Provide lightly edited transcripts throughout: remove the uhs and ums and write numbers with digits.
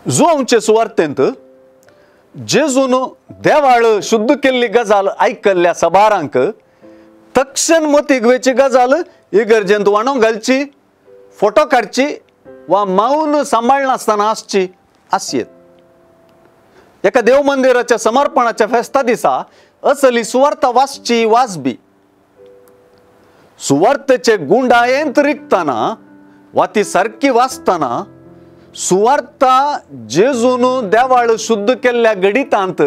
जुवांचे सुवार्तेंत जेजून देवाळ शुद्ध केल्ली गजाल आयकल्ल्या सबारांक तक्षण मतीक वेची गजाल इगर्जेंत वाणोंक घालची, फोटो काडची वा मावन सांबाळनासतना आसची आसयेत. एका देव मंदिराच्या समर्पणाच्या फेस्ता दिसा असली सुवार्ता वाचची वाजबी. सुवार्तेचे गुंडायेंत रिगतना वा ती सारकी वाचतना सुवार्ता जेजून देवाळ शुद्ध केल्ल्या गणितांत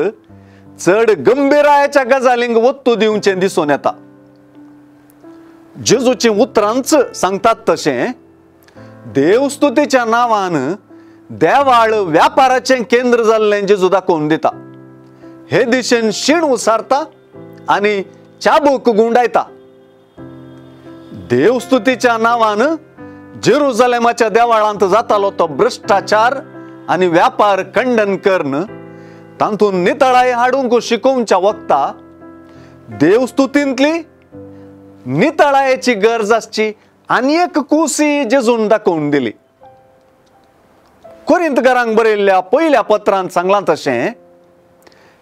चड गंभीरायाच्या गजालींक वत्तू दिवचें दिसून येता. जेजूची उतरांच सांगतात तशें देवस्तुतीच्या नांवान देवाळ व्यापाराचें केंद्र जाल्लें जेजू दाखोवन दिता. हे दिशेन शीण उसारता आनी चाबूक गुंडायता. देवस्तुतीच्या नांवान जेरुजलेमाच्या देवाळांत जातालो तो भ्रश्टाचार आनी व्यापार खंडन करून तातूंत नितळाय हाडूंक शिकोवच्या वखता देवस्तुतींतली नितळायेची गरज आसची आनी एक कुसी जेजून दाखोवन दिली. कोरिंतकारांक बरयल्ल्या पयल्या पत्रांत सांगलां तशें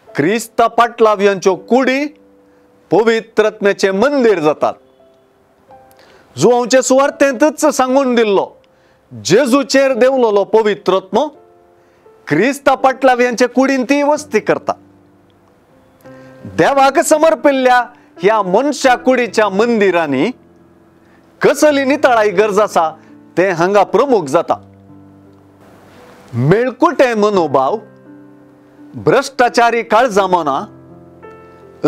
क्रिस्ता पाटलाव्यांच्यो कुडी पवित्रत्म्याचें मंदीर जातात. जुवांचे सुवार्तेंतच सांगून दिल्लो जेजूचेर देंवलोलो पवित्रत्म क्रिस्ता पाटलाव्यांचे कुडीन ती वस्ती करता. देवाक समर्पिल्ल्या ह्या मनशा कुडीच्या मंदिरांनी कसली नितळाय गरज आसा तें हांगा प्रमुख जाता. मेळकुटे मनोभाव, भ्रश्टाचारी काळजामना,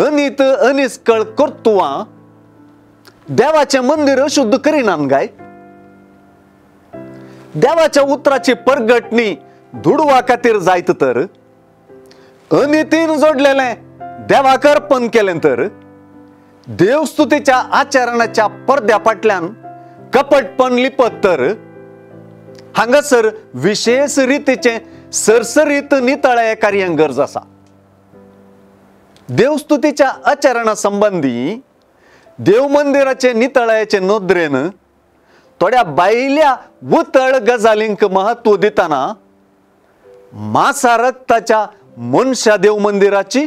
अनीत अनिस्कळ कर्तुवां देवाचें मंदीर अशुद्ध करिनात गाय. देवाच्या उतराची परगटणी दुडवा खातीर जायत तर, अनितीन जोडलेलें देवाक अर्पण केलें तर, देवस्तुतीच्या आचरणाच्या पडद्या फाटल्यान कपटपण लिपत तर, हांगासर विशेष रितीचें सरसरीत नितळाये कार्यांक गरज आसा. देवस्तुतीच्या आचरणा संबंदी देव मंदिराचे नितळायेचे नदरेन थोड्या भायल्या उतळ गजालींक महत्व दितना मासा रक्ताच्या मनशा देव मंदिराची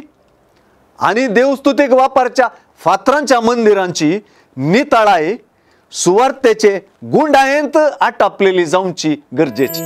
आनी देवस्तुतीक वापरच्या फातरांच्या मंदिरांची नितळाय सुवार्तेचे गुंडायेंत आटापलेली जावची गरजेची.